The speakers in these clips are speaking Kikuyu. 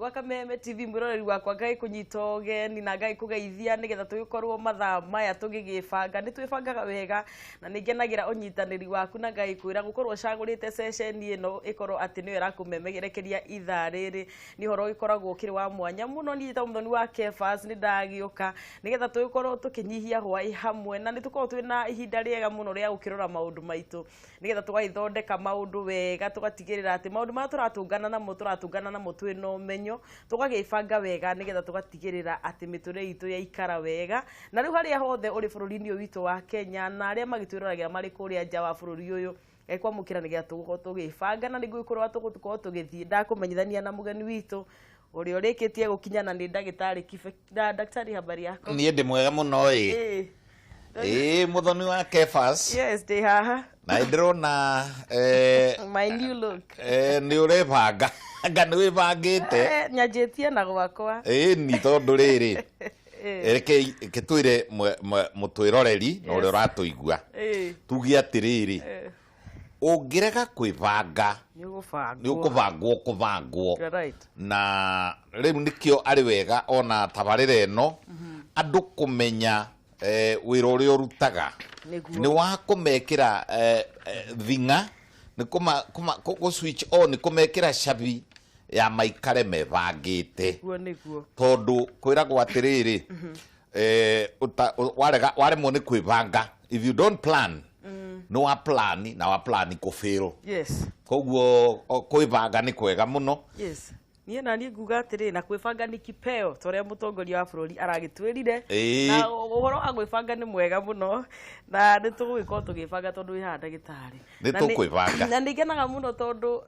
Gwa Kameme TV, mwĩroreri wakwa, ngagĩkũnyita ũgeni na ngagĩkũgeithia nĩgetha tũgĩkorwo mathaa maya tũgĩgĩbanga. Nĩ twĩbangaga wega na nĩ ngenagĩra ũnyitanĩri waku na ngagĩkwĩra gũkorwo ũcagũrĩte ceceni ĩno ĩkorwo atĩ nĩyo ĩrakũmemerekeria ithaa rĩrĩ nĩ ũhoro ũgĩkoragwo ũkĩrĩ wa mwanya mũno. Niĩ njĩtagwo Mũthoni wa Kefas, nĩ ndagĩũka nĩgetha tũgĩkorwo tũkĩnyihia hwaĩ hamwe na nĩ tũkorwo twĩna ihinda rĩega mũno rĩa gũkĩrora maũndũ maitũ nĩgetha tũgagĩthondeka maũndũ wega, tũgatigĩrĩra atĩ maũndũ marĩa tũratũngana namo, tũratũngana namo twĩna ũmenyo, tũgagĩbanga wega nĩgetha tũgatigĩrĩra atĩ mĩtũrĩre itũ yaikara wega. Na rĩu harĩa hothe ũrĩ bũrũri-inĩ ũyũ witũ wa Kenya na arĩa magĩtwĩroragĩra marĩ kũrĩa nja wa bũrũri ũyũ, kwamũkĩra nĩgetha tũgũkorwo tũgĩbanga na nĩguo kũrĩa tũgũkorwo tũgĩthiĩ. Ndakũmenyithania na mũgeni witũ ũrĩa ũrĩkĩtie gũkinya na nĩ ndagĩtarĩ Kibe. Na daktari, habari yako? Niĩ ndĩ mwega mũno ĩ. Ĩ Mũthoni wa Kefas. Yes, ndĩ haha. Na nĩ ndĩrona My new look. Nĩ ũrebanga, anga nĩ wĩbangĩte? Nyanjĩtie na gwakwa. Ĩni tondũ rĩrĩ, reke twĩre mũtwĩroreri na ũrĩa ũratũigua, tuge atĩrĩrĩ, ũngĩrega kwĩbanga nĩ ũgũbangwo. Nĩ ũkũbangwo kũbangwo. You're right. Na rĩu nĩkĩo arĩ wega ona tabarĩra ĩno andũ kũmenya wĩra ũrĩa ũrutaga nĩ wa kũmekĩra thing'a, nĩ kũ switch on, kũmekĩra cabi ya maikare mebangĩte. Nĩguo. Tondũ kwĩragwo atĩrĩrĩ, warega waremwo nĩ kwĩbanga, if you don't plan, nĩ wa plan na wa plan kũfail. Koguo kwĩbanga nĩ kwega mũno. Yes, niĩ na niĩ nguga atĩrĩ, na kwĩbanga nĩ kipeo ta ũrĩa mũtongoria wa bũrũri aragĩtwĩrire. Na ũhoro wa gwĩbanga nĩ mwega mũno na nĩ tũgũgĩkorwo tũgĩbanga tondũ wĩ haha, ndagĩtarĩ. Nĩ tũkwĩbanga. Na nĩ ngenaga mũno tondũ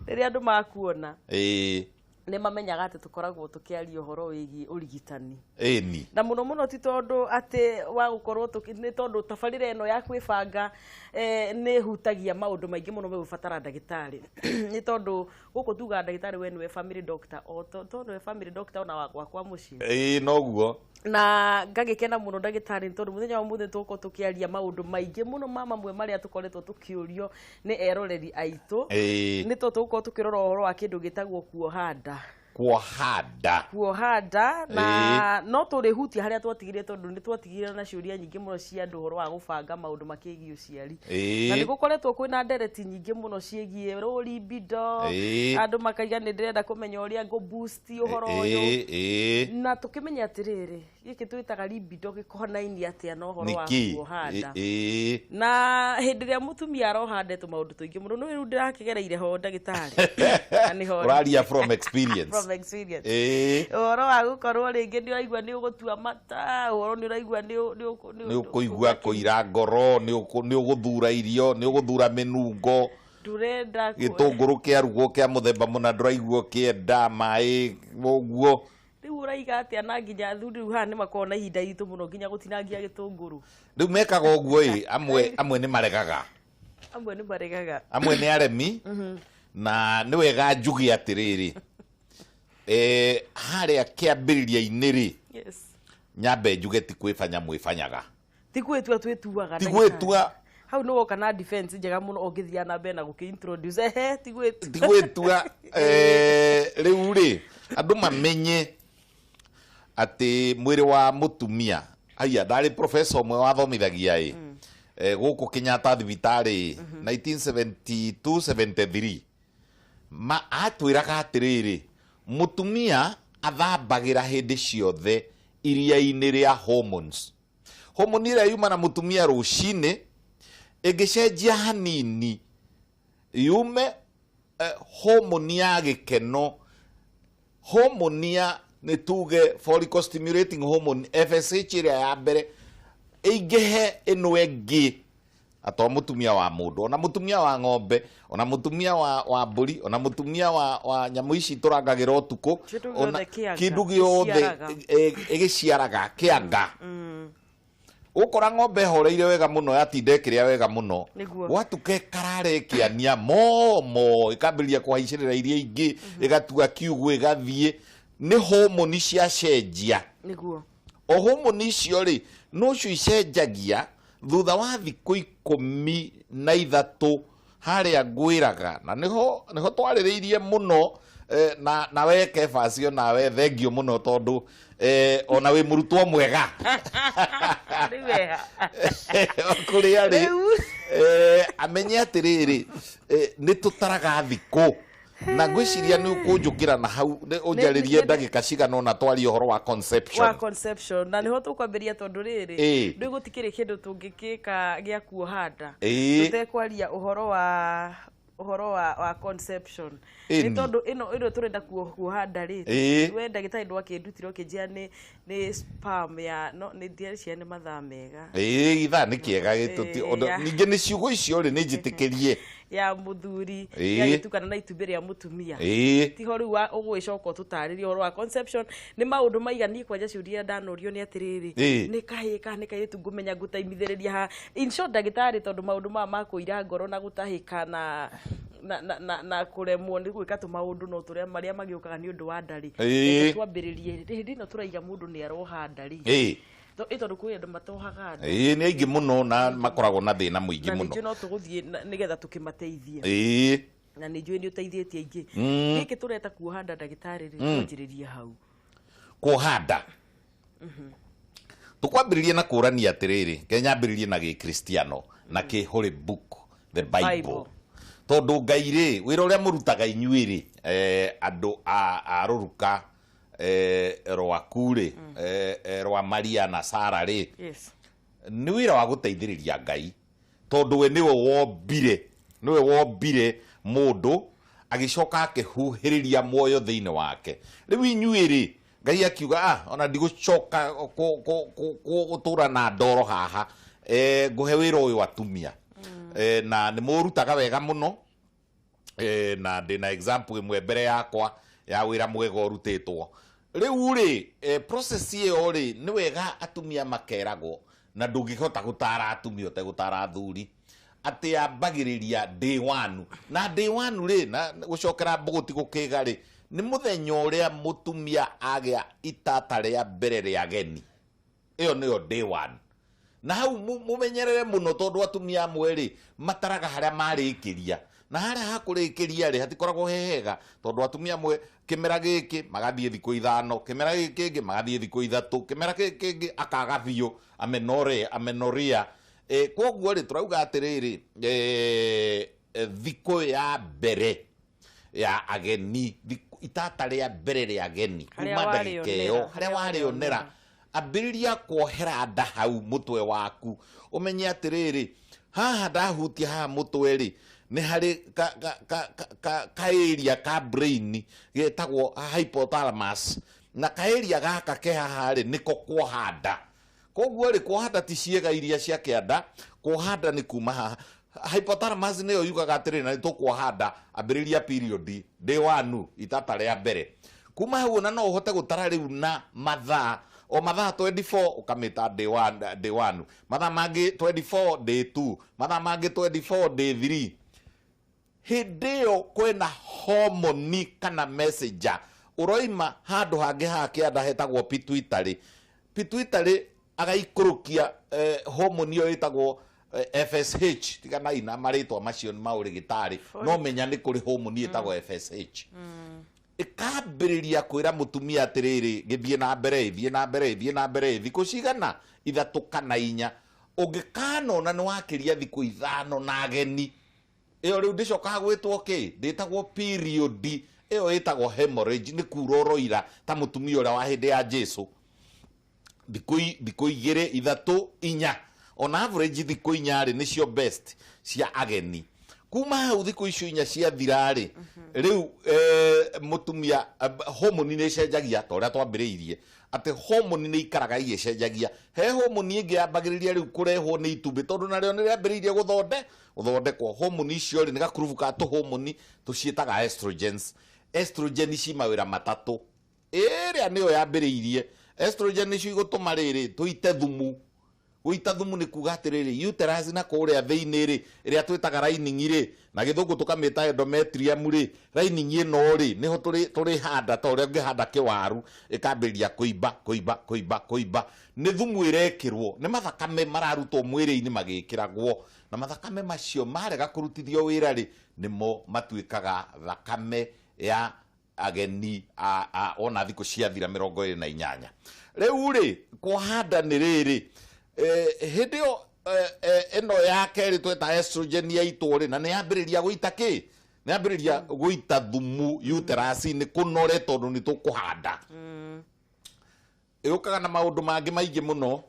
rĩrĩa andũ makuona nĩ mamenyaga atĩ tũkoragwo tũkĩaria ũhoro wĩgiĩ ũrigitani. Na mũno mũno ti tondũ atĩ wa gũkorwo nĩ tondũ tabarĩra ĩno ya kwĩbanga nĩ ĩhutagia maũndũ maingĩ mũno megũbatara ndagĩtarĩ, nĩ tondũ gũkũ tugaga ndagĩtarĩ we nĩwe family doctor, o tondũ nĩwe family doctor ona wa gwakwa mũciĩ. Ĩĩ, noguo. Na ngagĩkena mũno, ndagĩtarĩ, nĩ tondũ mũthenya wa ũmũthĩ tũgũkorwo tũkĩaria maũndũ maingĩ mũno ma mamwe marĩa tũkoretwo tũkĩũrio nĩ eroreri aitũ. Nĩ tondũ tũgũkorwo tũkĩrora ũhoro wa kĩndũ gĩtagwo kuoha nda. Kuoha nda. Kuoha nda, na no tũrĩhutia harĩa twatigire tondũ nĩ twatigire na ciũria nyingĩ mũno cia andũ ũhoro wa gũbanga maũndũ makĩgiĩ ũciari. Na nĩ gũkoretwo kwĩna ndereti nyingĩ mũno ciĩgiĩ low libido. Andũ makaiga nĩ ndĩrenda kũmenya ũrĩa ngũ boost ũhoro ũyũ. Na tũkĩmenya atĩrĩrĩ, gĩkĩ twĩtaga libido gĩkonainie atĩa na ũhoro wa Nĩkĩ? kuoha nda? Na hĩndĩ ĩrĩa mũtumia aroha nda, tũmaũndũ tũingĩ mũno nĩ rĩu ndĩrakĩgereire ho, ndagĩtarĩ. Na nĩho Ũraria from experience. From experience. Ũhoro wa gũkorwo rĩngĩ nĩ ũraigua nĩ ũgũtua mata, ũhoro nĩ ũraigua nĩ Nĩ ũkũigua kũira ngoro, nĩ ũgũthura irio, nĩ ũgũthura mĩnungo. Ndũrenda Gĩtũngũrũ kĩarugwo kĩa mũthemba mũna ndũraigua ũkĩenda maĩ ũguo. Rĩu ũraiga atĩa? Na nginya athuri rĩu haha nĩ makoragwo na ihinda iritũ mũno nginya gũtinangia gĩtũngũrũ. Rĩu mekaga ũguo ĩ, amwe nĩ maregaga. Amwe nĩ maregaga. Amwe nĩ aremi. Na nĩ wega njuge atĩrĩrĩ, harĩa kĩambĩrĩria-inĩ rĩ, nyambe njuge ti kwĩbanya mwĩbanyaga. Ti gwĩtua twĩtuaga. Ti Ndagĩtarĩ. gwĩtua. Hau nĩ woka na defense njega mũno ũngĩthiĩ na mbere na gũkĩ-introduce, ehe, ti gwĩtua. Ti gwĩtua. Rĩu rĩ, andũ mamenye atĩ mwĩrĩ wa mũtumia, aya ndarĩ professor ũmwe wathomithagia ĩ gũkũ Kenyatta thibitarĩ 1972 73, ma atwĩraga atĩrĩrĩ, mũtumia athambagĩra hĩndĩ ciothe iria-inĩ rĩa hormones. Hormone ĩrĩa yuma na mũtumia rũcinĩ ĩngĩcenjia hanini yume hormone ya gĩkeno, hormone ya nĩ tuge follicle stimulating hormone, FSH ĩrĩa ya mbere, ĩingĩhe ĩno ĩngĩ, ato mũtumia wa mũndũ, ona mũtumia wa ng'ombe, ona mũtumia wa mbũri, ona mũtumia wa nyamũ ici tũrangagĩra ũtukũ. Kĩndũ ona gĩothe kĩanga, kĩndũ gĩothe gĩciaraga. Ĩgĩciaraga kĩanga. Ũkora ng'ombe ĩhoreire wega mũno, yatinda ĩkĩrĩa wega mũno. Gwatuka ĩkarara ĩkĩania momo, ĩkambĩrĩria kũhaicĩrĩra iria ingĩ, ĩgatua kiugũ, ĩgathiĩ. Nĩ homoni ciacenjia. O homoni icio rĩ, nocio icenjagia thutha wa thikũ 13 harĩa ngwĩraga, na nĩho twarĩrĩirie mũno. Na we Kebacio, nawe thengio mũno tondũ ona wĩ mũrutwo mwega. Rĩu weha. Kũrĩa rĩ Rĩu. Amenye atĩrĩrĩ, nĩ tũtaraga thikũ na ngwĩciria nĩ ũkũnjũkĩra na hau ũnjarĩrie ndagĩka cigana ũna twarie ũhoro wa conception. Wa conception, na niho tũkwambĩria tondũ rĩrĩ, rĩu gũtikĩrĩ kĩndũ tũngĩkĩka gĩa kuoha nda tũtekwaria ũhoro wa conception. Nĩ tondũ ĩno tũrenda kuoha nda rĩ, we ndagĩtarĩ ndwakĩndutire ũkĩnjĩra nĩ sperm ya no nĩ ndiarĩcia nĩ mathaa mega. Ĩĩ, ithaa nĩ kĩega gĩtũti ningĩ nĩ ciugo icio rĩ, nĩ njĩtĩkĩrie. Ya mũthuri yagĩtukana na itumbĩ rĩa mũtumia. Tiho rĩu ũgũgĩcoka ũtũtarĩrie ũhoro wa conception nĩ maũndũ maiganie kwanja ciũria ndanorio nĩ atĩrĩrĩ, nĩ kahĩĩ kana nĩ kairĩtu ngũmenya ngũtaimithĩrĩria ha. In short, ndagĩtarĩ, tondũ maũndũ maya ma kũira ngoro na gũtahĩka na kũremwo nĩ gwĩka tũmaũndũ no tũrĩa marĩa magĩũkaga nĩ ũndũ wa nda rĩ, reke twambĩrĩrie hĩndĩ ĩno tũraiga mũndũ nĩ aroha nda rĩ. Ĩ tondũ kwĩ andũ matohaga nda. Ĩĩ, nĩ aingĩ mũno na makoragwo na thĩna mũingĩ na mũno. Ningĩ no tũgũthiĩ nĩgetha tũkĩmateithie. Na nĩ njũĩ nĩ ũteithĩtie aingĩ. Gĩkĩ tũreta kuoha nda, ndagĩtarĩ rĩ, twanjĩrĩrie hau. Kuoha nda tũkwambĩrĩria na kũrania atĩrĩrĩ, ke nyambĩrĩrie na gĩkristiano na kĩ holy book, the Bible. Bible. Tondũ Ngai rĩ, wĩra ũrĩa mũrutaga inyuĩ rĩ, andũ a rũruka rwaku rĩ, rwa Maria na Sara rĩ, nĩ wĩra wa gũteithĩrĩria Ngai tondũ we nĩwe wombire mũndũ, agĩcoka akĩhuhĩrĩria muoyo thĩinĩ wake. Rĩu inyuĩ rĩ, Ngai akiuga, ah, ona ndigũcoka gũtũra na ndoro haha, ngũhe wĩra ũyũ atumia. Na nĩ mũrutaga wega mũno, na ndĩna example ĩmwe mbere yakwa ya wĩra mwega ũrutĩtwo. Rĩu rĩ, process ĩyo rĩ, nĩ wega atumia makeragwo, na ndũngĩhota gũtara atumia ũtegũtara athuri, atĩ yambagĩrĩria day one. Na day one rĩ, na gũcokera mbũgũti gũkĩga rĩ, nĩ mũthenya ũrĩa mũtumia agĩa itata rĩa mbere rĩa geni. Ĩyo nĩyo day one. Na hau mũmenyerere mũno tondũ atumia amwe rĩ, mataraga harĩa marĩkĩria, na harĩa hakũrĩkĩria rĩ, hatikoragwo he hega tondũ atumia amwe kĩmera gĩkĩ magathiĩ thikũ 5, kĩmera gĩkĩ kĩngĩ magathiĩ thikũ 3, kĩmera gĩkĩ kĩngĩ akaga biũ, amenorrhea. Koguo rĩ, tũrauga atĩrĩrĩ, thikũ ya mbere ya ageni, itata rĩa mbere rĩa ageni, Harĩa kuma ndagĩka ĩyo warĩonera, harĩa warĩonera, ambĩrĩria kuohera nda hau mũtwe waku, ũmenye atĩrĩrĩ, haha ndahutia haha mũtwe rĩ, nĩ harĩ ka area ka brain getagwo hypothalamus, na ka area gaka ke haha rĩ, nĩko kuoha nda. Koguo rĩ, kuoha nda ti ciĩga iria cia kĩanda, kuoha nda nĩ kuma haha. Hypothalamus nĩyo yugaga atĩrĩrĩ, na nĩ tũkuoha nda, ambĩrĩria period day one, itata rĩa mbere. Kuma hau ona no ũhote gũtara rĩu na mathaa, o mathaa 24 ũkamĩta day one, day one, mathaa mangĩ 24 day 2, mathaa mangĩ 24 day 3. Hĩndĩ ĩyo kwĩna homoni kana messenger ũroima handũ hangĩ haha kĩanda hetagwo pituitary. Pituitary agaikũrũkia homoni ĩyo ĩtagwo FSH. Tiganai na marĩtwa macio nĩ maũrĩgĩtarĩ, no menya nĩ kũrĩ homoni ĩtagwo FSH, ĩkambĩrĩria kwĩra mũtumia atĩrĩrĩ, gĩthiĩ na mbere, ĩthiĩ na mbere, ĩthiĩ na mbere. Thikũ cigana? 3 kana 4. Ũngĩkanona nĩ wakĩria thikũ 5 na ageni, ĩyo rĩu ndĩcokaga gwĩtwo kĩ, ndĩtagwo period, ĩyo ĩtagwo hemorrhage, nĩ kura ũroira ta mũtumia ũrĩa wa hĩndĩ ya Jesu. Thikũ 2, 3, 4, on average thikũ 4 rĩ, nĩcio best cia ageni. Kuma hau thikũ icio 4 ciathira rĩ, rĩu mũtumia homoni nĩ ĩcenjagia ta ũrĩa twambĩrĩirie atĩ homoni nĩ ikaraga igĩcenjagia. He homoni ĩngĩ yambagĩrĩria rĩu kũrehwo nĩ itumbĩ tondũ narĩo nĩ rĩambĩrĩirie gũthondekwo. Homoni icio rĩ, nĩ gakurubu ka tũhomoni tũciĩtaga estrogens. Estrogen ci mawĩra matatũ. Ĩrĩa nĩyo yambĩrĩirie estrogen nĩcio igũtũma rĩrĩ tũite thumu. Gũita thumu nĩ kuga atĩrĩrĩ, uterus na kũrĩa thĩinĩ rĩ, ĩrĩa twĩtaga lining rĩ, na gĩthũngũ tũkamĩta endometrium rĩ, lining ĩno rĩ, nĩho tũrĩhanda ta ũrĩa ũngĩhanda kĩwaru, ĩkambĩrĩria kũimba, kũimba, kũimba, kũimba. Nĩ thumu ĩrekĩrwo, nĩ mathakame mararutwo mwĩrĩ-inĩ magĩkĩragwo, na mathakame macio marega kũrutithio wĩra rĩ, nĩmo matuĩkaga thakame ya Ageni ona thikũ ciathira 28 rĩu rĩ, kũhanda nĩ rĩrĩ, hĩndĩ ĩyo ĩno ya kerĩ tweta estrogen yaitwo rĩ, na nĩ yambĩrĩria gũita kĩ, nĩ yambĩrĩria gũita thumu uterus-inĩ kũnore, tondũ nĩ tũkũhanda. Ĩũkaga na maũndũ mangĩ maingĩ mũno.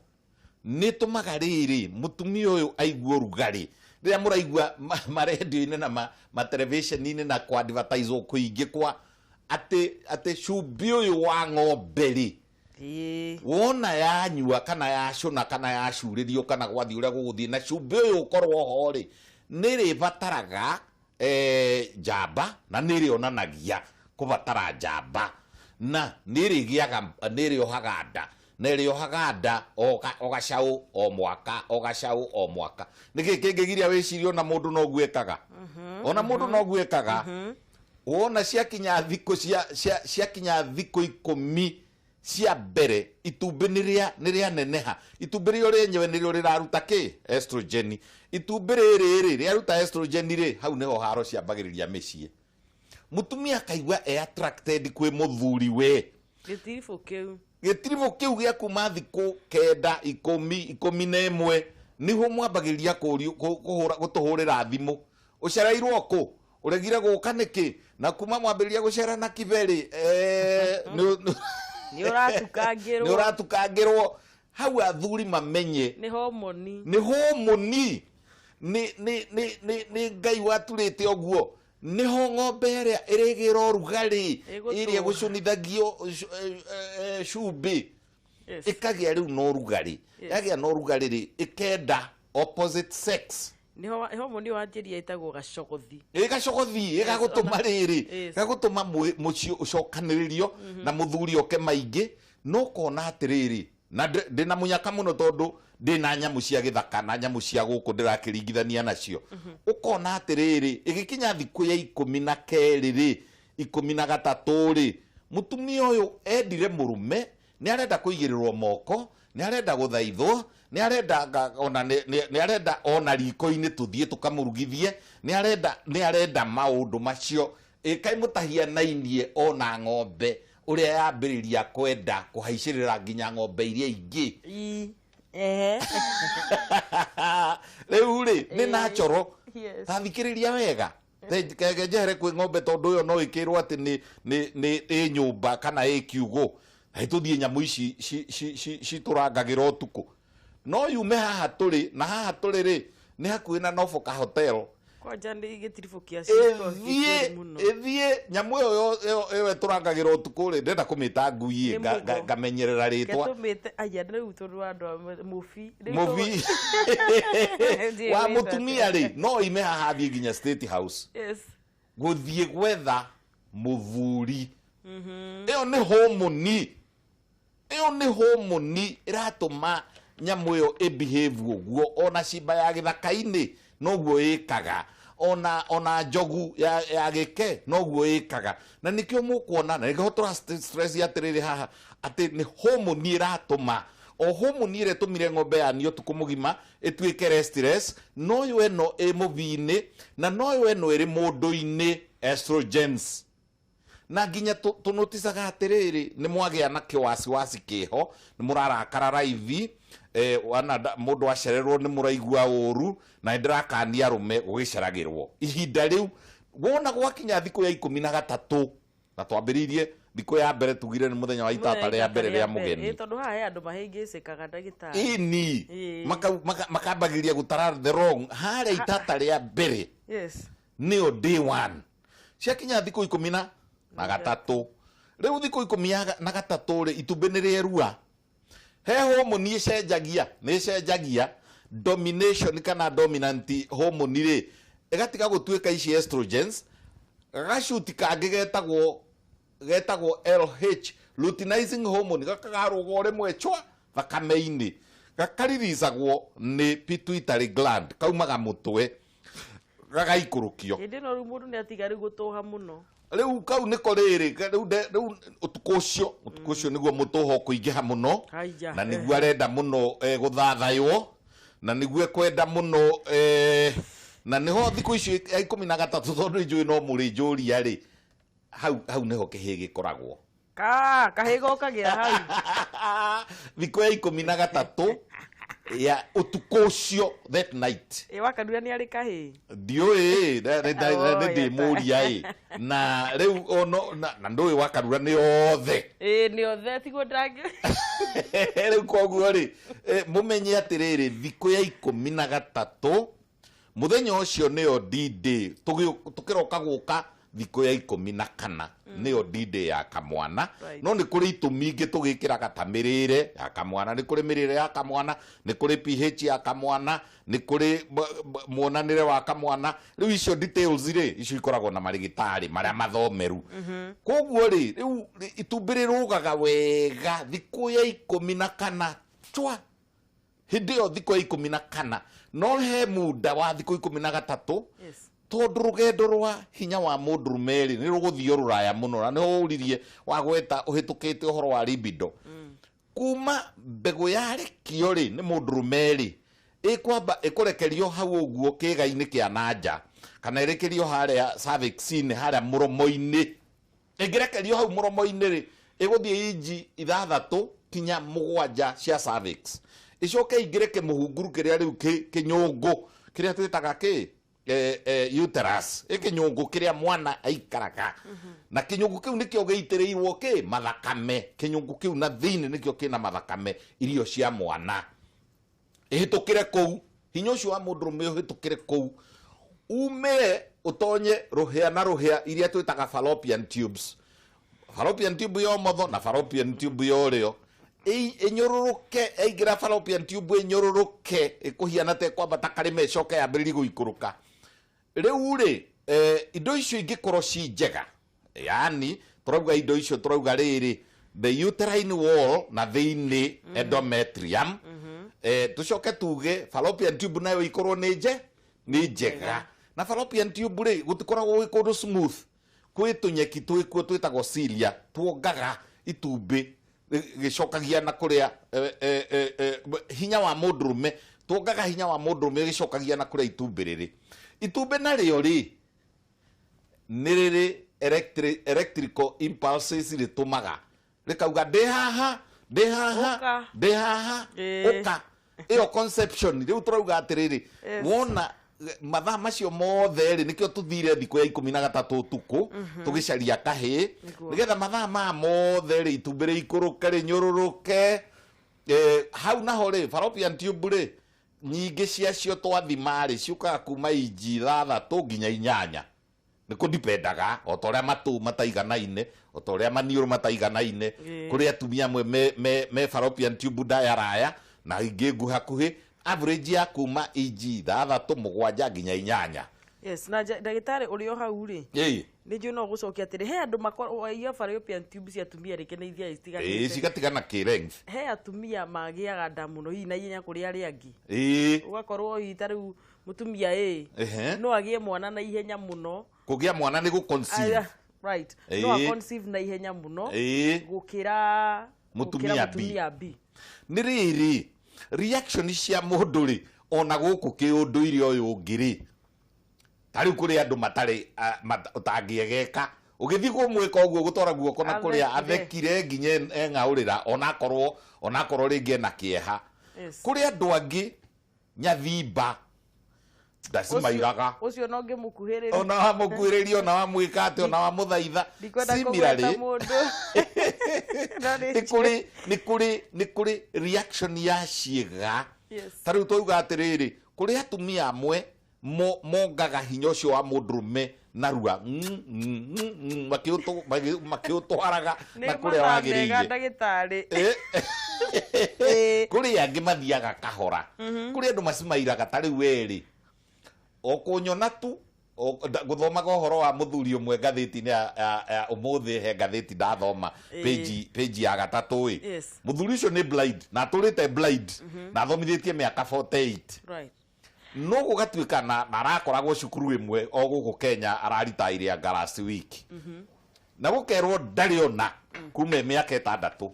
Nĩ tũmaga rĩrĩ mũtumia ũyũ aigue ũrugarĩ. Rĩrĩa mũraigua marendio-inĩ na materebiceni-inĩ na kwa advertise kũingĩ kwa atĩ cumbĩ ũyũ wa ng'ombe rĩ, wona yanyua kana yacũna kana yacurĩrio kana gwathiĩ ũrĩa gũgũthiĩ na cumbĩ ũyũ ũkorwo ho rĩ, nĩ rĩbataraga njamba, na nĩ rĩonanagia kũbatara njamba, na nĩ rĩgĩaga, nĩ rĩohaga nda, na ĩrĩohaga nda o gacaũ o mwaka, o gacaũ o mwaka. Nĩkĩ kĩngĩgiria wĩcirie ona mũndũ noguo ekaga? Ona mũndũ noguo ekaga. Wona ciakinya thikũ ciakinya thikũ 10 cia mbere, itumbĩ nĩ rĩaneneha. Itumbĩ rĩo rĩenyewe nĩrĩo rĩraruta kĩ? Estrogen. Itumbĩ rĩrĩ rĩ rĩaruta estrogen rĩ, hau nĩho haro ciambagĩrĩria mĩciĩ. Mũtumia akaigua e attracted kwĩ mũthuri we. Gĩtiribũ kĩu. Gĩtiribũ kĩu gĩa kuma thikũ 9, 10, 11, nĩho mwambagĩrĩria gũtũhũrĩra thimũ. Ũcereirwo kũ? Ũregire gũka nĩkĩ? Na kuma mwambĩrĩria gũcera na kiberi, Nĩ ũratukangĩrwo. Nĩ ũratukangĩrwo. Hau athuri mamenye. Nĩ homoni. Nĩ homoni. Nĩ Ngai waturĩte ũguo. Nĩho ng'ombe ĩrĩa ĩrĩgĩra ũrugarĩ, Ĩgũtũha. ĩrĩa ĩgũcũnithagio cumbĩ. Ĩkagĩa rĩu na ũrugarĩ. Yagĩa na ũrugarĩ rĩ, ĩkenda opposite sex. Nĩho homoni wanjĩria ĩtagwo gacogothi. Ĩ gacogothi, ĩgagũtũma rĩrĩ, gagũtũma mũciĩ ũcokanĩrĩrio na mũthuri oke maingĩ, no ũkona atĩrĩrĩ, na ndĩna mũnyaka mũno tondũ ndĩna nyamũ cia gĩthaka na nyamũ cia gũkũ ndĩrakĩringithania nacio. Ũkona atĩrĩrĩ, ĩgĩkinya thikũ ya 12 rĩ, 13 rĩ, mũtumia ũyũ endire mũrũme, nĩ arenda kũigĩrĩrwo moko, nĩ arenda gũthaithwo, nĩ arenda ona nĩ arenda ona riko-inĩ tũthiĩ tũkamũrugithie, nĩ arenda maũndũ macio. Ĩkai mũtahianainie ona ng'ombe ũrĩa yambĩrĩria kwenda kũhaicĩrĩra nginya ng'ombe iria ingĩ. Rĩu rĩ, nĩ natural. Ta thikĩrĩria wega. Kenge njehere kwĩ ng'ombe tondũ ĩyo no ĩkĩrwo atĩ nĩ ĩ nyũmba kana ĩ kiugũ. Na tũthiĩ nyamũ ici citũrangagĩra ũtukũ. No yume haha tũrĩ, na haha tũrĩ rĩ, nĩ hakuhĩ na Norfolk Hotel. Kwanja nĩ gĩtiribũ kĩa ciko gĩkĩru mũno. Ĩthiĩ, nyamũ ĩyo ĩtũrangagĩra ũtukũ rĩ, ndĩrenda kũmĩta ngui ĩ, Nĩ mũgo. ngamenyerera rĩtwa. Ketũmĩte, aya, rĩu tondũ wa andũ a mũbi. Rĩu Mũbi. Ndiĩ Wa wĩra mũtumia atĩa. rĩ, no ime haha athiĩ nginya State House. Gũthiĩ gwetha mũthuri. Ĩyo nĩ homoni. Ĩyo nĩ homoni ĩratũma nyamũ ĩyo ĩbehave ũguo. Ona cimba ya gĩthaka-inĩ noguo ĩkaga. Ona njogu ya gĩke noguo ĩkaga. Na nĩkĩo mũkuona, na nĩkĩo tũra stress atĩrĩrĩ haha, atĩ nĩ homoni ĩratũma. O homoni ĩrĩa ĩtũmire ng'ombe yanio ũtukũ mũgima ĩtuĩke restless, noyo ĩno ĩ mũbi-inĩ, na noyo ĩno ĩrĩ mũndũ-inĩ, estrogens. Na nginya tũnoticaga atĩrĩrĩ, nĩ mwagĩa na kĩwasiwasi kĩho, nĩ mũrarakara raithi, wana mũndũ acererwo nĩ mũraigua ũru, na nĩ ndĩrakania arũme gũgĩceragĩrwo. Ihinda rĩu, wona gwakinya thikũ ya 13, na twambĩrĩirie thikũ ya mbere tugire nĩ mũthenya wa itata rĩa mbere rĩa mũgeni. Ĩ, tondũ haha he andũ mahĩngĩcĩkaga ndagĩtarĩ. Ĩni. Ĩ. Makambagĩrĩria gũtara the wrong. Harĩa itata rĩa mbere. Nĩyo day 1. Ciakinya thikũ ikũmi na gatatũ. Rĩu thikũ ikũmi na gatatũ rĩ, itumbĩ nĩ rĩerua. He homoni ĩcenjagia, nĩ ĩcenjagia domination kana dominant homoni rĩ, ĩgatiga gũtuĩka ici estrogens, gacuti kangĩ getagwo LH, luteinizing hormone, gakagarũga o rĩmwe chwa thakame-inĩ. Gakaririzagwo nĩ pituitary gland, kaumaga mũtwe, gagaikũrũkio. Hĩndĩ ĩno rĩu mũndũ nĩ atiga rĩu gũtũha mũno. Rĩu kau nĩko rĩrĩ, rĩu rĩu ũtukũ ũcio, ũtukũ ũcio nĩguo mũtũho kũingĩha mũno, Haija. na nĩguo arenda mũno gũthathaywo, na nĩguo ekwenda mũno, na nĩho thikũ icio ya 13, tondũ njũĩ no mũrĩnjũria rĩ, Hau hau nĩho kĩhĩ gĩkoragwo. Ka kahĩ gokagĩra hau. Thikũ ya 13 ya ũtukũ ũcio, that night. Ĩ wakanura nĩ arĩ kahĩ? Ndiũĩ, Oh, nĩ ndĩmũria ĩ na rĩu ono na ndũĩ wakarura nĩ othe. Ĩ nĩ othe, tiguo ndangĩ. Rĩu koguo rĩ, mũmenye atĩrĩrĩ, thikũ ya 13 mũthenya ũcio nĩyo D-Day. Tũkĩroka gũka thikũ ya 14 nĩyo D-Day ya kamwana. No nĩ kũrĩ itũmi ingĩ tũgĩkĩraga ta mĩrĩre ya kamwana, nĩ kũrĩ mĩrĩre ya kamwana, nĩ kũrĩ pH ya kamwana, nĩ kũrĩ muonanĩre wa kamwana. Rĩu icio details rĩ, icio ikoragwo na marĩgĩtarĩ marĩa mathomeru. Koguo rĩ, rĩu itumbĩ rĩrũgaga wega thikũ ya 14 chwa, hĩndĩ ĩyo thikũ ya 14, no he muda wa thikũ 13. Tondũ rũgendo rwa hinya wa mũndũrũme rĩ, nĩ rũgũthiĩ rũraya mũno, na nĩho ũririe wagweta ũhĩtũkĩte ũhoro wa libido. Kuma mbegũ yarekio rĩ nĩ mũndũrũme rĩ, ĩkwamba ĩkũrekerio hau ũguo kĩĩga-inĩ kĩa nanja, kana ĩrekerio harĩa cervix-inĩ, harĩa mũromo-inĩ. Ĩngĩrekerio hau mũromo-inĩ rĩ, ĩgũthiĩ inji 6 kinya 7 cia cervix, ĩcoke ĩingĩre kĩmũhunguru kĩrĩa rĩu kĩnyũngũ kĩrĩa twĩtaga kĩ uterus, ĩkĩnyũngũ kĩrĩa mwana aikaraga. Na kĩnyũngũ kĩu nĩkĩo gĩitĩrĩirwo kĩ mathakame. Kĩnyũngũ kĩu na thĩinĩ nĩkĩo kĩna mathakame, irio cia mwana. Ĩhĩtũkĩre kũu, hinya ũcio wa mũndũrũme ũhĩtũkĩre kũu, umĩre ũtonye rũhĩa na rũhĩa iria twĩtaga fallopian tubes, fallopian tube ya ũmotho na fallopian tube ya ũrĩo. Ĩnyũrũrũke, yaingĩra fallopian tube ĩnyũrũrũke, ĩkũhiana ta ĩkwambata karĩma, ĩcoke yambĩrĩrie gũikũrũka. Rĩu rĩ, indo icio ingĩkorwo ci njega, yani tũrauga indo icio, tũrauga rĩrĩ, the uterine wall na thĩinĩ endometrium, tũcoke tuge fallopian tube nayo ikorwo nĩ nje nĩ njega. Na fallopian tube rĩ, gũtikoragwo gwĩ kũndũ smooth, kwĩ tũnyeki twĩkuo twĩtagwo cilia, tuongaga itumbĩ gĩcokagia na kũrĩa hinya wa mũndũrũme, tuongaga hinya wa mũndũrũme gĩcokagia na kũrĩa itumbĩ rĩrĩ. Itumbĩ narĩo rĩ, nĩ rĩrĩ electrical impulses rĩtũmaga rĩkauga ndĩ haha, ndĩ haha. Ũka. Ndĩ haha. Ũka. Ĩyo conception rĩu tũrauga atĩrĩrĩ, wona mathaa macio mothe rĩ, nĩkĩo tũthire thikũ ya 13 ũtukũ tũgĩcaria kahĩĩ. Nĩgetha mathaa maya mothe rĩ, itumbĩ rĩikũrũke, rĩnyũrũrũke. Hau naho rĩ, fallopian tube rĩ, nyingĩ ciacio twathima rĩ, ciũkaga kuma inji 6 nginya 8. Nĩ kũdipendaga o ta ũrĩa matũ mataiganaine, o ta ũrĩa maniũrũ mataiganaine. Kũrĩ atumia amwe me fallopian tube ndaya raya na ingĩ nguhakuhĩ, average ya kuma inji 6, 7 nginya 8. Yes, na ndagĩtarĩ ũrĩ o hau rĩ, nĩ njũĩ no gũcokia atĩrĩ, he andũ makorwo ia fallopian tube cia atumia rĩngĩ nĩ ithiaga citiganĩte. Cigatigana kĩ length. He atumia magĩaga nda mũno hihi na ihenya kũrĩ arĩa angĩ. Ũgakorwo hihi ta rĩu mũtumia ĩ no agĩe mwana na ihenya mũno. Kũgĩa mwana nĩ gũ-conceive. Aya, right, no a conceive na ihenya mũno gũkĩra Mũtumia gũkĩra B. Mũtumia B. Nĩ rĩrĩ, reaction cia mũndũ rĩ, ona gũkũ kĩũndũire ũyũ ũngĩ rĩ, ta rĩu kũrĩ andũ matarĩ ũtangĩegeka ũgĩthiĩ kũmwĩka ũguo, gũtwara guoko na kũrĩa, athekire. Athekire nginya eng'aũrĩra, onakorwo rĩngĩ ena kĩeha. Kũrĩ andũ angĩ nyathimba ndacimairaga. Ũcio no ngĩmũkuhĩrĩria. Ona wamũkuhĩrĩria, ona wamwĩka atĩ, ona wamũthaitha. Ndikwenda Similarly, kũgweta mũndũ. No nĩ nĩ kũrĩ reaction ya ciĩga. Ta rĩu twauga atĩrĩrĩ, kũrĩ atumia amwe mongaga hinya ũcio wa mũndũrũme narua, makĩũtwaraga Nĩ na kũrĩa mathaa mega, wagĩrĩire. Ndagĩtarĩ. Kũrĩ angĩ mathiaga kahora, kũrĩ andũ macimairaga. Ta rĩu werĩ o kũnyona tu gũthomaga ũhoro wa mũthuri ũmwe ngathĩti-inĩ ya ũmũthĩ, he ngathĩti ndathoma, page ya 3 ĩ. Mũthuri ũcio nĩ blind na atũrĩte blind na athomithĩtie mĩaka 48. No gũgatuĩka na arakoragwo cukuru ĩmwe o gũkũ Kenya, araritaire anga last week, na gũkerwo ndarĩ ona kuma mĩaka 6,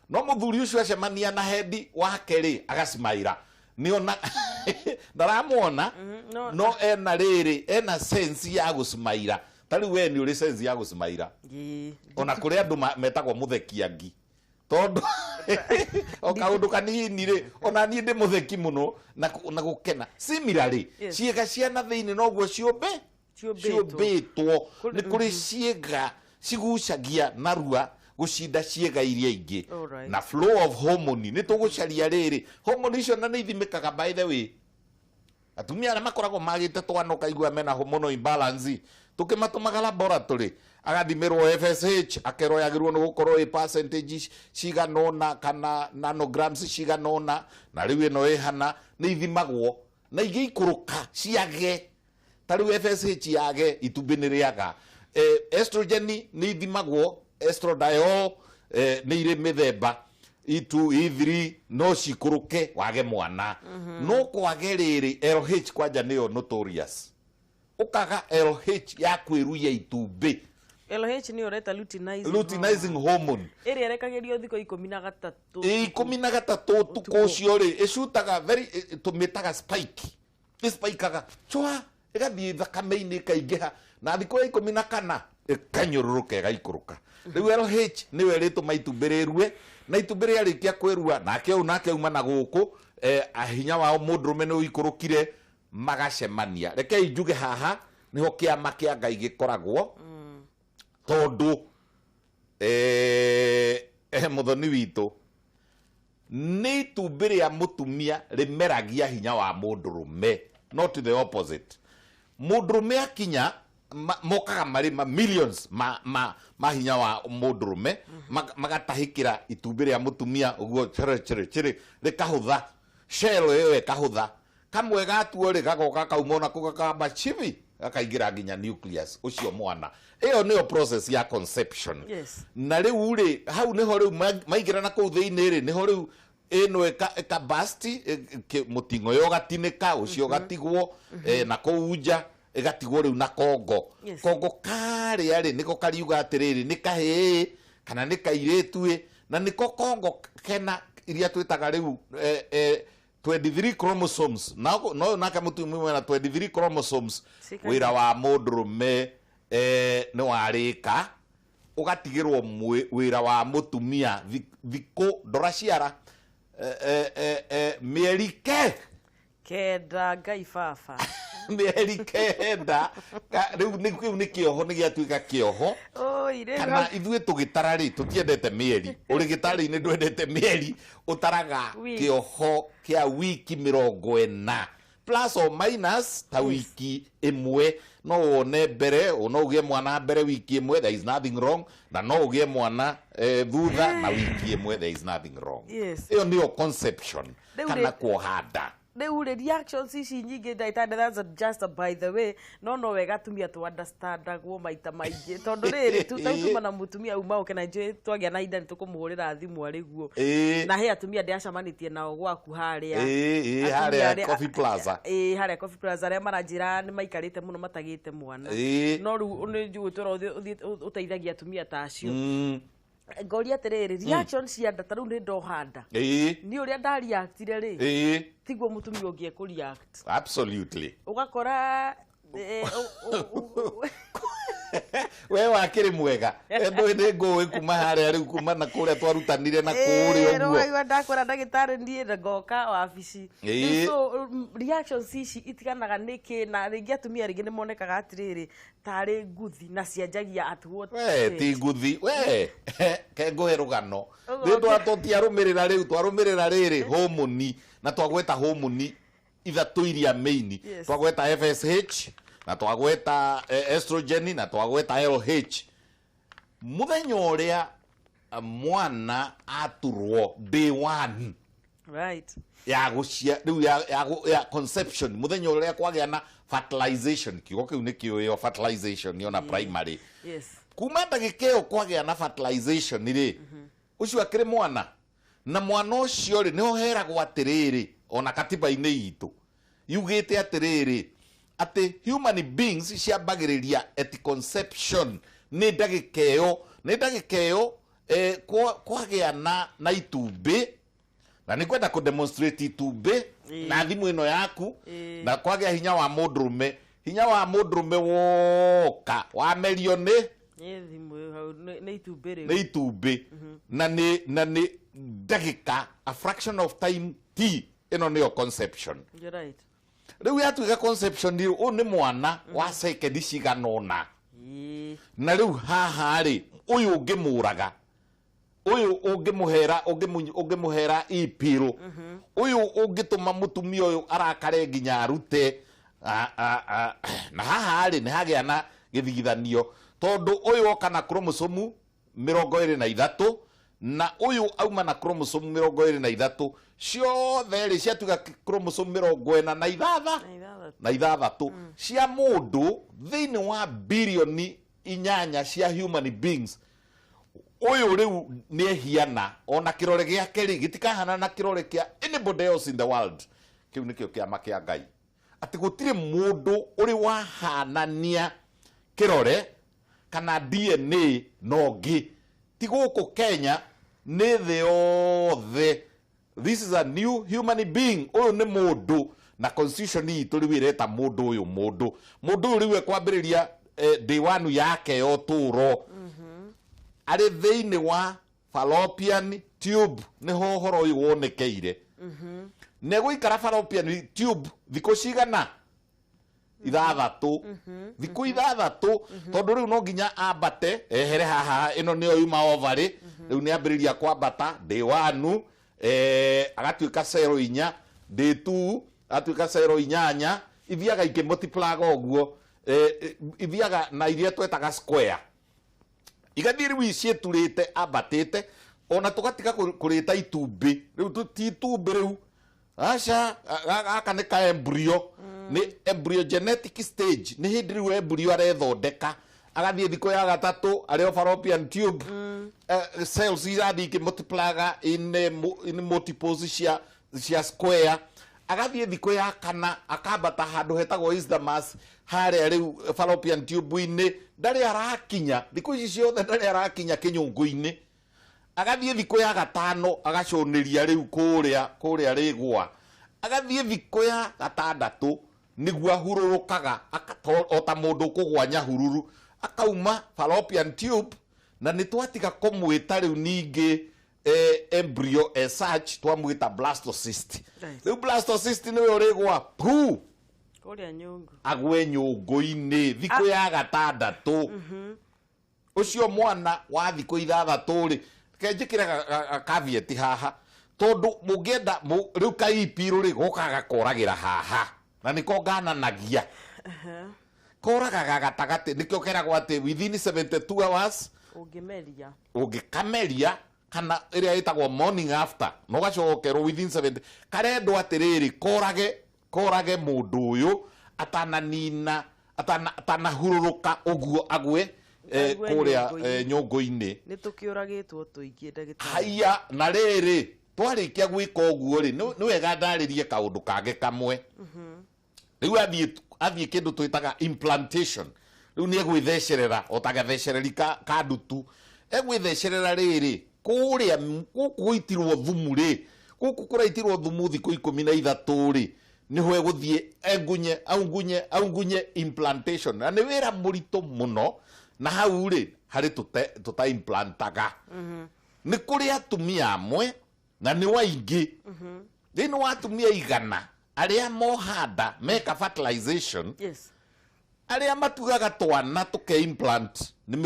no mũthuri ũcio acemania na hendi wake rĩ, agacimaira nĩona ndaramuona. No ena rĩrĩ, ena sense ya gũcimaira. Ta rĩu we nĩ ũrĩ sense ya gũcimaira. Ona kũrĩ andũ metagwo mũthekiangi. Tondũ o kaũndũ kanini rĩ, ona niĩ ndĩ mũtheki mũno na gũkena. Similarly, ciĩga cia na thĩinĩ noguo ciũmbĩtwo. Nĩ kũrĩ ciĩga cigucagia narua gũcinda ciĩga iria ingĩ. Na flow of hormone nĩ tũgũcaria rĩrĩ. Hormone icio na nĩ ithimĩkaga by the way. Atumia arĩa makoragwo magĩte twana ũkaigua mena hormonal imbalance, tũkĩmatũmaga laboratory agathimĩrwo FSH, akerwo yagĩrĩirwo nĩ gũkorwo ĩ percentage cigana ũna kana nanograms cigana ũna, na rĩu ĩno ĩhana, nĩ ithimagwo na igĩikũrũka ciage. Ta rĩu FSH yage itumbĩ nĩ rĩaga. Estrogen nĩ ithimagwo, estradiol nĩ irĩ mĩthemba E2, E3, no cikũrũke wage mwana. No kwage rĩrĩ LH kwanja nĩyo notorious. Ũkaga LH ya kwĩruia itumbĩ. LH nĩyo ũreta luteinizing hormone. Ĩrĩa ĩrekagĩrio thikũ 13. 13 ũtukũ ũcio rĩ, ĩcutaga very, tũmĩtaga spike. Ĩspikaga chwa, ĩgathiĩ thakame-inĩ ĩkaingĩha, na thikũ ya 14 ĩkanyũrũrũka ĩgaikũrũka. Rĩu LH nĩyo ĩrĩtũma itumbĩ rĩrue, na itumbĩ rĩarĩkia kwĩrua, nake ũyũ nake auma na gũkũ, hinya wao mũndũrũme nĩ ũikũrũkire, magacemania. Rekei njuge haha nĩho kĩama kĩa Ngai gĩkoragwo, tondũ mũthoni witũ nĩ itumbĩ rĩa mũtumia rĩmeragia hinya wa mũndũrũme, not the opposite. Mũndũrũme akinya mokaga marĩ ma millions ma hinya wa mũndũrũme, magatahĩkĩra itumbĩ rĩa mũtumia ũguo chere chere chere, rĩkahũtha, shell ĩyo ĩkahũtha, kamwe gatuo rĩ gagoka kauma onako gakamba chibi, gakaingĩra nginya nucleus ũcio mwana. Ĩyo nĩyo process ya conception. Na rĩu rĩ, hau nĩho rĩu maingĩra na kũu thĩinĩ rĩ, nĩho rĩu ĩno ĩkabasti, mũting'oe ũgatinĩka, ũcio ũgatigwo, na kũu nja ĩgatigwo rĩu na kongo. Kongo karĩa rĩ, nĩko kariuga atĩrĩrĩ, nĩ kahĩĩ kana nĩ kairĩtu ĩ, na nĩko kongo kena iria twĩtaga rĩu 23 chromosomes. No nake mũtumia wena 23 chromosomes. Wĩra wa mũndũrũme nĩ warĩka, ũgatigĩrwo wĩra wa mũtumia thikũ ndora ciara mĩeri ke kenda. Ngai baba. Mĩeri kenda. Rĩu kĩu nĩ kĩoho, nĩ gĩatuĩka kĩoho. Kana ithuĩ tũgĩtara rĩ, tũtiendete mĩeri. Ũrĩ gĩtarĩ-inĩ ndwendete mĩeri, ũtaraga kĩoho kĩa wiki 40 plus or minus ta wiki ĩmwe. No wone mbere, no ũgĩe mwana mbere wiki ĩmwe, there is nothing wrong, na no ũgĩe mwana thutha na wiki ĩmwe, there is nothing wrong. Ĩyo nĩyo conception kana kuoha nda. Rĩu rĩ, reactions ici nyingĩ ndagĩtarĩ, that's just a by the way, no wega atumia tũ understandagwo maita maingĩ, tondũ rĩrĩ rĩu tuma na mũtumia uma ũke na njũĩ twagĩa na ihinda nĩ tũkũmũhũrĩra thimũ arĩ guo. Na he atumia ndĩacemanĩtie nao gwaku harĩa. Harĩa Coffee Plaza. Harĩa Coffee Plaza, arĩa maranjĩra nĩ maikarĩte mũno matagĩte mwana. No rĩu nĩ njũĩ tũra ũteithagia atumia ta acio. Ngoria atĩrĩrĩ, reaction cia nda ta rĩu nĩ ndoha nda. Nĩ ũrĩa ndareactire rĩ, tiguo mũtumia ũngĩ ekũreact. Absolutely. Ũgakora we wakĩrĩ mwega. Ndũĩ nĩ ngũĩ kuma harĩa rĩu, kuma na kũrĩa twarutanire na kũrĩa ũguo. Ũraigua ndakwĩra ndagĩtarĩ niĩ ngoka wabici. So reactions ici itiganaga nĩkĩ, na rĩngĩ atumia rĩngĩ nĩ monekaga atĩrĩrĩ tarĩ nguthi na cianjagia at what we ti nguthi we ke ngũhe rũgano. Rĩu tũtiarũmĩrĩra rĩu, twarũmĩrĩra rĩrĩ hormone, na twagweta hormone ithatũ iria main. Twagweta FSH, na twagweta estrogen, na twagweta LH. Mũthenya ũrĩa mwana aturwo day 1, right, ya gũcia rĩu ya conception, mũthenya ũrĩa kwagĩa na fertilization, kiugo kĩu nĩ kĩũĩo fertilization yona primary. Kuma ndagĩka ĩyo kwagĩa na fertilization rĩ, ũcio akĩrĩ mwana, na mwana ũcio rĩ nĩho heragwo atĩrĩrĩ, ona katiba-inĩ itũ yugĩte atĩrĩrĩ, atĩ human beings ciambagĩrĩria at conception, nĩ ndagĩka ĩyo, nĩ ndagĩka ĩyo kwagĩa na itumbĩ, na nĩ kwenda kũ demonstrate itumbĩ na thimũ ĩno yaku, na kwagĩa hinya wa mũndũrũme. Hinya wa mũndũrũme woka wamerio nĩ Nĩ thimũ ĩyo hau, nĩ itumbĩ rĩu. Nĩ itumbĩ na nĩ ndagĩka, a fraction of time. T ĩno nĩyo conception. You're right. Rĩu yatuĩka conception rĩ, ũyũ nĩ mwana wa sekendi cigana ũna. Na rĩu haha rĩ, ũyũ ũngĩmũraga, ũyũ ũngĩmũhera, ũngĩmũhera ipirũ, ũyũ ũngĩtũma mũtumia ũyũ arakare nginya arute. Na haha rĩ, nĩ hagĩa na gĩthigithanio, tondũ ũyũ oka na chromosome 23 na ũyũ auma na chromosome 23. Ciothe rĩ, ciatuĩka chromosome 46. Na 6. Na 6 cia mũndũ thĩinĩ wa 8 birioni cia human beings. Ũyũ rĩu nĩ ehiana, ona kĩrore gĩake rĩ, gĩtikahana na kĩrore kĩa anybody else in the world. Kĩu nĩkĩo kĩama kĩa Ngai, atĩ gũtirĩ mũndũ ũrĩ wahanania kĩrore kana DNA na ũngĩ, ti gũkũ Kenya, nĩ thĩ yothe. This is a new human being. Ũyũ nĩ mũndũ, na constitution itũ rĩu ĩreta mũndũ ũyũ mũndũ. Mũndũ ũyũ rĩu ekwambĩrĩria day one yake ya ũtũũro arĩ thĩinĩ wa fallopian tube. Nĩho ũhoro ũyũ wonekeire. Nĩ egũikara fallopian tube thikũ cigana? 6, thikũ 6, tondũ rĩu no nginya ambate ehere haha. Ĩno nĩyo yuma ovary. Rĩu nĩ ambĩrĩria kwambata day one, agatuĩka cero 4, day two agatuĩka cero 8. Ithiaga ikĩmultiplaga ũguo, ithiaga na iria twetaga square, igathiĩ rĩu ciĩturĩte ambatĩte, ona tũgatiga kũrĩta itumbĩ. Rĩu ti itumbĩ rĩu, aca, gaka nĩ ka embryo, nĩ embryogenetic stage, nĩ hĩndĩ rĩu embryo arethondeka. Agathiĩ thikũ ya gatatũ arĩ o fallopian tube, cells irathiĩ ikĩmultiplaga in multiples cia square. Agathiĩ thikũ ya kana akambata handũ hetagwo isthmus harĩa rĩu fallopian tube-inĩ. Ndarĩ arakinya thikũ ici ciothe, ndarĩ arakinya kĩnyũngũ-inĩ. Agathiĩ thikũ ya gatano agacũnĩria rĩu kũrĩa rĩgwa. Agathiĩ thikũ ya gatandatũ nĩguo ahurũrũkaga o ta mũndũ ũkũgwa nyahururu, akauma fallopian tube. Na nĩ twatiga kũmwĩta rĩu ningĩ embryo as such, twamwĩta blastocyst. Rĩu blastocyst nĩwe ũrĩgwa pu Kũrĩa nyũngũ. Agwe nyũngũ-inĩ thikũ ya gatandatũ. Ũcio mwana wa thikũ 6 rĩ, reke njĩkĩre caveat haha, tondũ mũngĩenda rĩu kaipirũ rĩ, gokaga gakoragĩra haha, na nĩko ngananagia koragaga gatagatĩ. Nĩkĩo keragwo atĩ within 72 hours Ũngĩmeria. Ũngĩkameria kana ĩrĩa ĩtagwo morning after, na ũgacokerwo within 70. Karendwo atĩrĩrĩ, korage mũndũ ũyũ atananina, atanahurũrũka ũguo agwe Agwe kũrĩa nyũngũ-inĩ. Nyũngũ-inĩ. Nĩ tũkĩũragĩtwo tũingĩ, ndagĩtarĩ. Haiya, na rĩrĩ, twarĩkia gwĩka ũguo rĩ, nĩ wega ndarĩrie kaũndũ kangĩ kamwe. Rĩu athiĩ kĩndũ twĩtaga implantation. Rĩu nĩ egwĩthecerera o ta gathecereri ka ndutu egwĩthecerera. Rĩrĩ kũrĩa gũkũ gũitirwo thumu rĩ, gũkũ kũraitirwo thumu thikũ 13 rĩ, nĩho egũthiĩ engunye, aungunye, aungunye, implantation. Na nĩ wĩra mũritũ mũno, na hau rĩ, harĩ tũta implantaga. Nĩ kũrĩ atumia amwe, na nĩ waingĩ thĩinĩ wa atumia 100 arĩa mohanda meka fertilization, arĩa matugaga twana tũke implant nĩ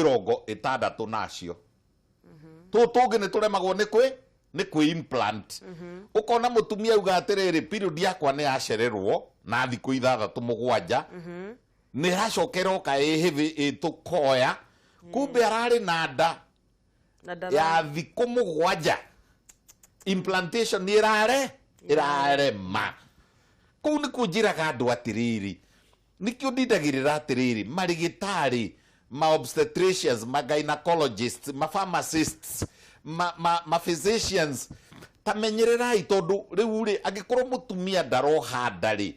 60 nacio. Tũũ tũngĩ nĩ tũremagwo nĩ kwĩ implant. Ũkona mũtumia auga atĩrĩrĩ, "Period yakwa nĩ yacererwo na thikũ 6, 7, nĩ ĩracoka ĩroka ĩ heavy ĩtũkoya." Kumbe ararĩ na nda Na ya thikũ 7, implantation nĩ ĩrarema. Kũu nĩkuo njĩraga andũ atĩrĩrĩ, nĩkĩo ndindagĩrĩra atĩrĩrĩ, marĩgĩtarĩ ma obstetricians, ma gynecologists, ma pharmacists, ma physicians, ta menyererai, tondũ rĩu rĩ, angĩkorwo mũtumia ndaroha nda rĩ,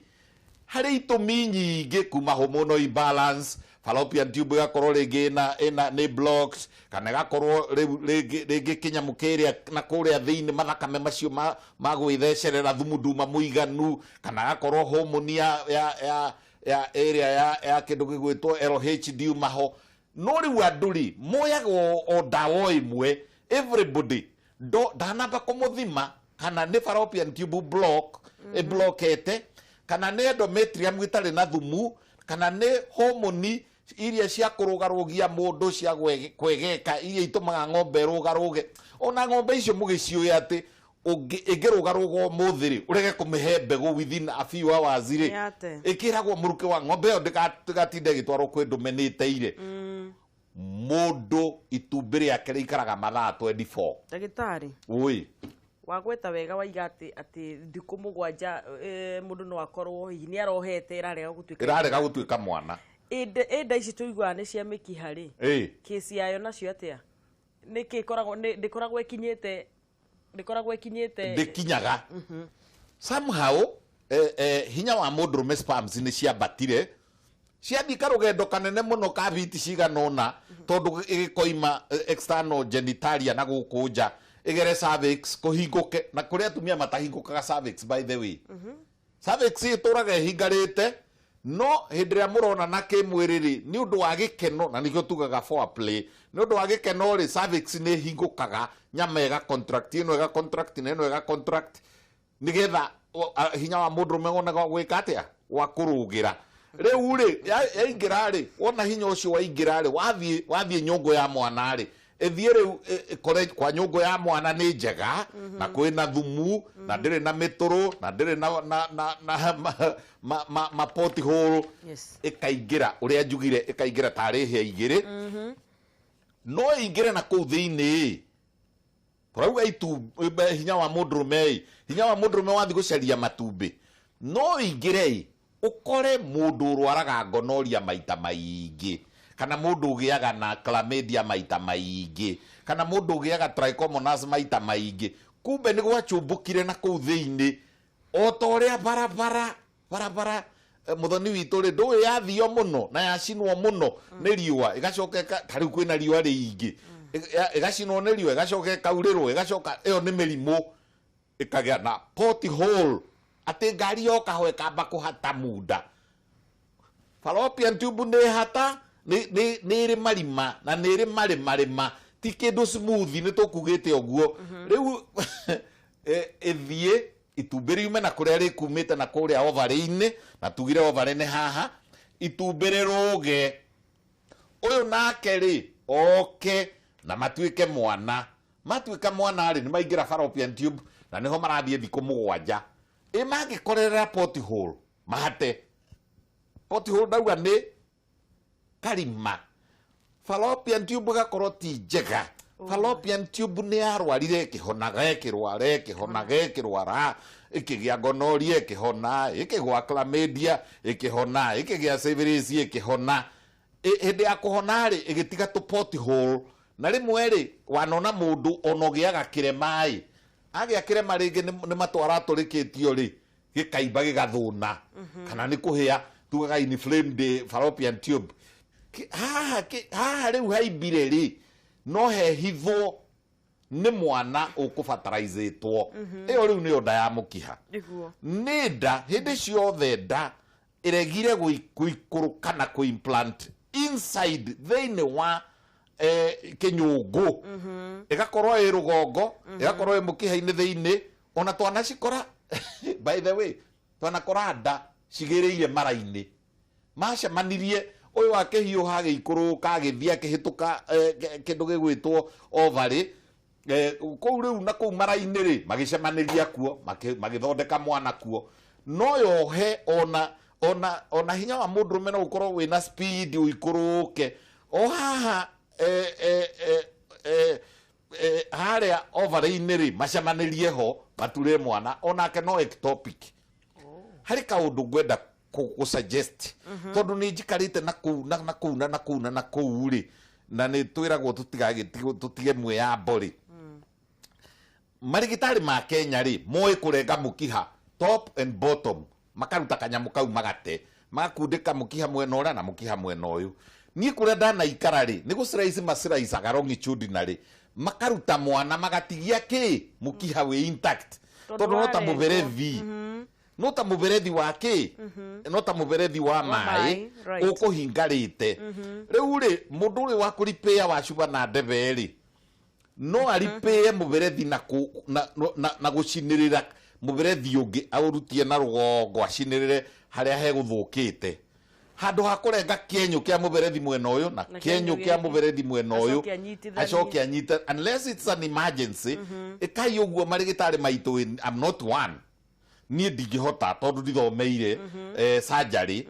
harĩ itũmi nyingĩ, kuma hormonal imbalance, fallopian tube ĩgakorwo rĩngĩ ĩna nĩ blocked, kana ĩgakorwo rĩu rĩngĩ kĩnyamũ kĩrĩa na kũrĩa thĩinĩ, mathakame macio ma gwĩthecerera thumu nduma mũiganu, kana agakorwo hormone ya, ya, ya, ya ĩrĩa ya kĩndũ gĩgwĩtwo LH ndiuma ho. No rĩu andũ rĩ moyaga o ndawa o ĩmwe everybody, ndanamba kũmũthima kana nĩ fallopian tube block ĩblokete, kana nĩ endometrium ĩtarĩ na thumu, kana nĩ homoni iria cia kũrũgarũgia mũndũ cia kwegeka iria itũmaga ng'ombe ĩrũgarũge. Ona ng'ombe icio mũgĩciũĩ atĩ ĩngĩrũgarũga ũmũthĩ rĩ, ũrege kũmĩhe mbegũ within a few hours rĩ, Nĩ ate. ĩkĩragwo mũrukĩ wa ng'ombe ĩyo ndĩgatinde ĩgĩtwarwo kwĩ ndũme nĩ ĩteire. Mũndũ itumbĩ rĩake rĩikaraga mathaa 24. Ndagĩtarĩ, Ui. Wagweta wega waiga atĩ thikũ 7, mũndũ no akorwo hihi nĩ arohete ĩrarega gũtuĩka. Ĩrarega gũtuĩka mwana. Ĩ nda ici tũiguaga nĩ cia mĩkiha rĩ, kĩci yayo nacio atĩa? Nĩkĩ ĩkoragwo ndĩkoragwo ĩkinyĩte, ndĩkoragwo ĩkinyĩte? Ndĩkinyaga somehow. Hinya wa mũndũrũme, sperms nĩ ciambatire, ciathiĩ karũgendo kanene mũno ka biti cigana ũna, tondũ ĩgĩkoima external genitalia na gũkũ nja, ĩgere cervix kũhingũke. Na kũrĩ atumia matahingũkaga cervix, by the way. Cervix ĩtũraga ĩhingarĩte, no hĩndĩ ĩrĩa mũronana kĩmwĩrĩ rĩ, nĩ ũndũ wa gĩkeno, na nĩkĩo tugaga foreplay, nĩ ũndũ wa gĩkeno rĩ, cervix nĩ ĩhingũkaga, nyama ĩga contract, ĩno ĩga contract na ĩno ĩga contract, nĩgetha hinya wa mũndũrũme wonaga gwĩka atĩa wa kũrũgĩra. Rĩu rĩ, yaingĩra rĩ, wona hinya ũcio waingĩra rĩ, wathiĩ nyũngũ ya mwana rĩ, ĩthiĩ rĩu ĩkore kwa nyũngũ ya mwana nĩ njega na kwĩna thumu na ndĩrĩ na mĩtũrũ na ndĩrĩ na ma pothole. Ĩkaingĩra ũrĩa njugire, ĩkaingĩra tarĩ hĩa igĩrĩ, no ĩingĩre na kũu thĩinĩ. Tũrauga hinya wa mũndũrũme ĩ, hinya wa mũndũrũme wathiĩ gũcaria matumbĩ, no ĩingĩre ĩ, ũkore mũndũ ũrwaraga gonorrhea maita maingĩ, kana mũndũ ũgĩaga na chlamydia maita maingĩ, kana mũndũ ũgĩaga trichomonas maita maingĩ. Kumbe nĩ gwachumbũkire na kũu thĩinĩ, o ta ũrĩa barabara mũthoni witũ rĩ, ndũĩ yathio mũno na yacinwo mũno nĩ riũa, ĩgacoka ta rĩu kwĩna riũa rĩingĩ, ĩgacinwo nĩ riũa, ĩgacoka ĩkaurĩrwo, ĩgacoka ĩyo nĩ mĩrimũ, ĩkagĩa na pothole, atĩ ngari yoka ho ĩkamba kũhata munda. Fallopian tube nĩ hata, nĩ ĩrĩ marima na nĩ ĩrĩ marĩmarĩma, ti kĩndũ smooth, nĩ tũkugĩte ũguo. Rĩu ĩthiĩ itumbĩ riume na kũrĩa rĩkumĩte na kũrĩa ovary-inĩ, na tugire ovary nĩ haha, itumbĩ rĩrũge, ũyũ nake rĩ oke na matuĩke mwana. Matuĩka mwana rĩ, nĩ maingĩra fallopian tube na nĩho marathiĩ thikũ 7. Ĩ mangĩkorerera pothole, mahate pothole, ndauga nĩ karima, fallopian tube gakorwo ti njega. Fallopian tube nĩ yarwarire, ĩkĩhonaga, ĩkĩrwara, ĩkĩhonaga, ĩkĩrwara, ĩkĩgĩa gonorrhea, ĩkĩhona, ĩkĩgwa chlamydia, ĩkĩhona, ĩkĩgĩa syphilis, ĩkĩhona. Hĩndĩ ya kũhona rĩ, ĩgĩtiga tũ pothole. Na rĩmwe rĩ, wanona mũndũ ona ũgĩaga kĩrema ĩ, agĩa kĩrema rĩngĩ nĩ matũ aratũrĩkĩtio rĩ, gĩkaimba gĩgathũna, kana nĩ kũhĩa, tugaga inflamed fallopian tube. Haha rĩu haimbire rĩ, no hehithwo nĩ mwana ũkũbataraizĩtwo. Ĩyo rĩu nĩyo nda ya mũkiha. Nĩ nda hĩndĩ ciothe nda ĩregire gũikũrũka na kũ-implant inside thĩinĩ wa kĩnyũngũ, ĩgakorwo ĩ rũgongo, ĩgakorwo ĩ mũkiha-inĩ thĩinĩ. Ona twanacikora, by the way, twanakora nda cigĩrĩire mara-inĩ, macemanirie, ũyũ akĩhiũha, agĩikũrũka, agĩthiĩ akĩhĩtũka kĩndũ gĩgwĩtwo ovary kũu rĩu na kũu mara-inĩ rĩ, magĩcemanĩria kuo, magĩthondeka mwana kuo. No yohe ona hinya wa mũndũrũme no ũkorwo wĩna speed ũikũrũke o haha harĩa ovary-inĩ rĩ, macemanĩrie ho, mature mwana onake no ectopic. Harĩ kaũndũ ngwenda kũ suggest, tondũ nĩ njikarĩte na kũu na kũu na kũu na kũu rĩ, na nĩ twĩragwo tũtige mwĩyambo rĩ. Marigitari ma Kenya rĩ, moĩ kũrenga mũkiha top and bottom, makaruta kanyamũ kau, magate, magakundĩka mũkiha mwena ũrĩa na mũkiha mwena ũyũ. Niĩ kũrĩa ndanaikara rĩ, nĩ gũciraici maciraicaga longitudinally, makaruta mwana, magatigia kĩ mũkiha wĩ intact, Tondũ tondũ no ta warengwo. mũberethi. No ta mũberethi wa kĩ, no ta mũberethi wa maĩ maĩ, right. Ũkũhingarĩte. Rĩu rĩ, mũndũ ũrĩ wa kũripĩa wa cuba na ndebe rĩ, no aripĩe mũberethi na, na gũcinĩrĩra mũberethi ũngĩ, aũrutie na rũgongo, acinĩrĩre harĩa hegũthũkĩte, handũ ha kũrenga kĩenyũ kĩa mũberethi mwena ũyũ na na kĩenyũ kĩenyũ kĩa gĩkĩ. Mũberethi mwena ũyũ. Acoke anyitithanie. Acoke anyite, unless it's an emergency. Ĩkai ũguo marĩgĩtarĩ maitũ. I'm not one, niĩ ndingĩhota tondũ ndithomeire surgery,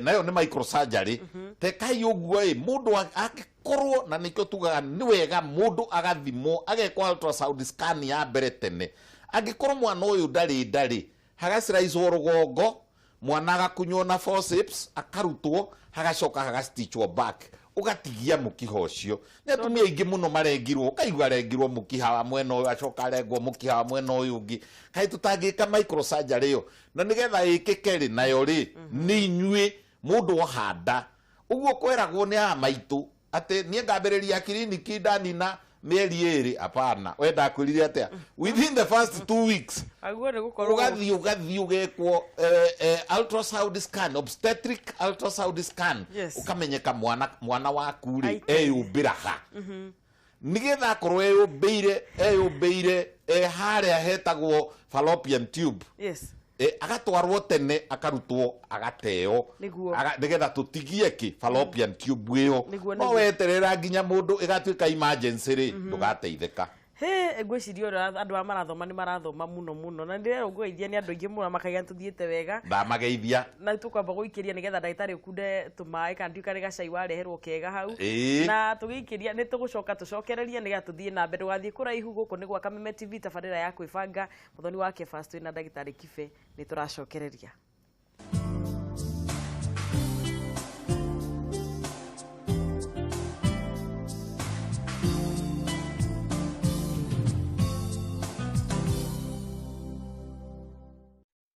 nayo nĩ microsurgery. Tekai ũguo ĩ, mũndũ angĩkorwo, na nĩkĩo tugaga nĩ wega mũndũ agathimwo, agekwo ultrasound scan ya mbere tene. Angĩkorwo mwana ũyũ ndarĩ hagaciraicwo rũgongo, mwana agakunywo na forceps, akarutwo, hagacoka hagastitchwo back, ũgatigia mũkiha ũcio. Nĩ atumia aingĩ mũno marengirwo, ũkaigua arengirwo mũkiha wa mwena ũyũ, acoka arengwo mũkiha wa mwena ũyũ ũngĩ. Kaĩ tũtangĩka microsurgery ĩyo? Na nĩgetha ĩkĩke rĩ, nayo rĩ, nĩ inyuĩ mũndũ ohanda ũguo kweragwo nĩ aya maitũ atĩ niĩ ngambĩrĩria kiriniki ndanina mĩeri 2. Hapana, we ndakwĩrire atĩa? Within the first 2 weeks. Aguo nĩ gũkorwo Ũgathiĩ ũgekwo ultrasound scan, obstetric ultrasound scan. Ũkamenyeka mwana waku rĩ Aikaire. Eyũmbĩra ha, nĩgetha akorwo eyũmbĩire harĩa hetagwo fallopian tube. Agatwarwo tene, akarutwo, agateo. Nĩgetha tũtigie kĩ fallopian tube ĩyo. No weterera nginya mũndũ ĩgatuĩka emergency rĩ, ndũgateithĩka. He ngwĩciria ũrĩa andũ aya marathoma nĩ marathoma mũno mũno, na ndĩrerwo ngũgeithia nĩ andũ aingĩ mũno, makaiga tũthiĩte wega. Ndamageithia. Na tũkwamba gũikĩria nĩgetha ndagĩtarĩ ũkunde tũmaĩ, kana ndiũĩ karĩ gacai wareherwo kega hau. Na tũgĩikĩria nĩ tũgũcoka tũcokererie nĩgetha tũthiĩ na mbere. Ndũgathiĩ kũraihu, gũkũ nĩ gwa Kameme TV, tabarĩra ya kwĩbanga, mũthoni wa Kebas, twĩ na ndagĩtarĩ Kibe. Nĩ tũracokereria.